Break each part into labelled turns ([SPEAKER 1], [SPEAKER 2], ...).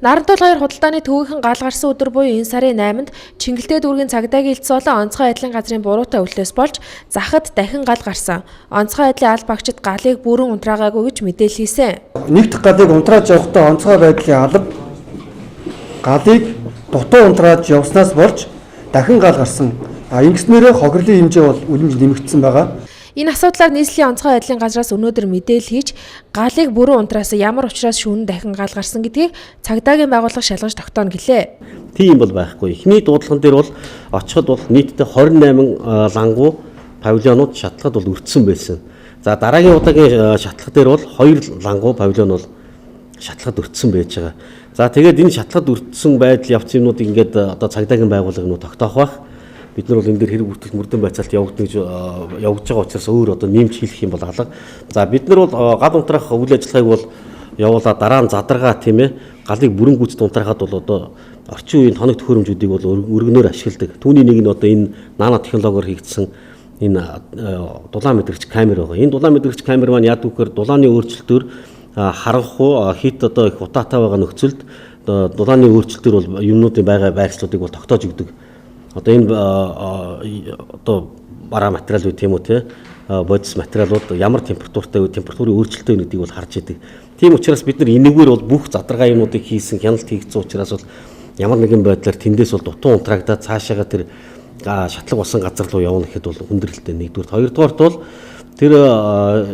[SPEAKER 1] Нарантуул 2 худалдааны төвийнхэн гал гарсан өдөр буюу энэ сарын 8-нд Чингэлтэй дүүргийн цагдаагийн элдэс болон онцгой байдлын газрын буруутай үйлдэлээс болж захад дахин гал гарсан. Онцгой байдлын алба багчид галыг бүрэн унтраагаагүй гэж мэдээлэл хийсэн.
[SPEAKER 2] Нэгдэх галыг унтрааж явахдаа онцгой байдлын алба галыг дутуу унтрааж явснаас болж дахин гал гарсан. Ингэснээрээ хохирлын хэмжээ бол үлэмж нэмэгдсэн байгаа.
[SPEAKER 1] Энэ асуудлаар нийслэлийн онцгой байдлын газраас өнөөдөр мэдээлэл хийж галыг бүрэн унтраасан ямар учраас шөнө дахин гал гарсан гэдгийг цагдаагийн байгууллага шалгаж тогтооно гэлээ.
[SPEAKER 3] Тийм бол байхгүй. Эхний дуудлаган дээр бол очиход бол нийтдээ 28 лангуу павильонууд шатлахад бол өртсөн байсан. За дараагийн удаагийн шатлах дээр бол 2 лангуу павильон бол шатлахад өртсөн байж байгаа. За тэгээд энэ шатлахад өртсөн байдал явц юмнуудыг ингээд одоо цагдаагийн байгууллага нь тогтоох байх. Бид нар бол энэ дээр хэрэг бүртгэл мөрдөн байцаалт явагдана гэж явагдаж байгаа учраас өөр одоо нэмж хэлэх юм бол алга. За бид нар бол гал унтраах үйл ажиллагааг бол явуулаад дараа нь задаргаа, тийм ээ, галыг бүрэн гүйцэд унтраахад бол одоо орчин үеийн тоног төхөөрөмжүүдийг бол өргөнөөр ашигладаг. Түүний нэг нь одоо энэ нано технологиор хийгдсэн энэ дулаан мэдрэгч камер байгаа. Энэ дулаан мэдрэгч камер маань яадаг вэхээр дулааны өөрчлөлтөөр харанхуй хит одоо их утаатай байгаа нөхцөлд дулааны өөрчлөлтөөр бол юмнуудын байгаа байршлуудыг бол тогтоож өгдөг. Одоо энэ одоо бараа материал үү, тийм үү, те, бодис материалууд ямар температуртай вэ, температурын өөрчлөлттэй гэдгийг бол харж идэг. Тийм учраас бид нар энэгээр бол бүх задаргаа юмнуудыг хийсэн, хяналт хийгдсэн учраас бол ямар нэгэн байдлаар тэндээс бол дутуу унтраагдаад цаашаага тэр шатлаг болсон газар руу явна гэхэд бол хүндрэлтэй нэгдүгээр. Хоёрдугаарт бол тэр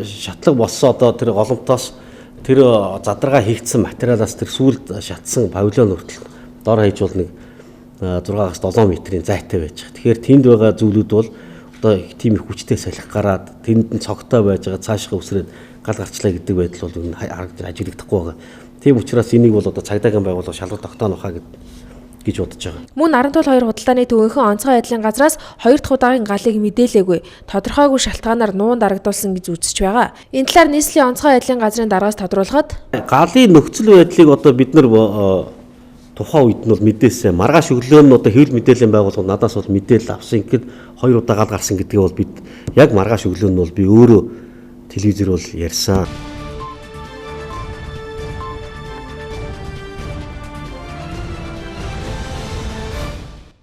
[SPEAKER 3] шатлаг болсон одоо тэр голомтоос тэр задаргаа хийгдсэн материалаас тэр сүүлд шатсан павильон хүртэл дор хаяж бол нэг 6-аас 7 метрийн зайтай байж байгаа. Тэгэхээр тэнд байгаа зүйлүүд бол одоо тийм их хүчтэй салхи гараад тэнд нь цогтой байж байгаа, цаашгаа үсрээд гал гарчлаа гэдэг байдал бол ажиглагдахгүй байгаа. Тийм учраас энийг бол одоо цагдаагийн байгууллага шалгалт тогтооно хаа гэж бодож байгаа.
[SPEAKER 1] Мөн Нарантуул 2 худалдааны төвийнхөн онцгой байдлын газраас хоёр дахь удаагийн галыг мэдээлээгүй, тодорхойгүй шалтгаанаар нуун дарагдуулсан гэж үзэж байгаа. Энэ талаар нийслэлийн онцгой байдлын газрын даргаас тодруулахад
[SPEAKER 3] галын нөхцөл байдлыг одоо бид нар тухайн үед нь бол мэдээсээ маргааш өглөө нь одоо хэвлэл мэдээллийн байгууллага надаас бол мэдээлэл авсан. Ингээд хоёр удаа гал гарсан гэдгийг бол бид яг маргааш өглөө нь бол би өөрөө телевизээр бол ярьсан.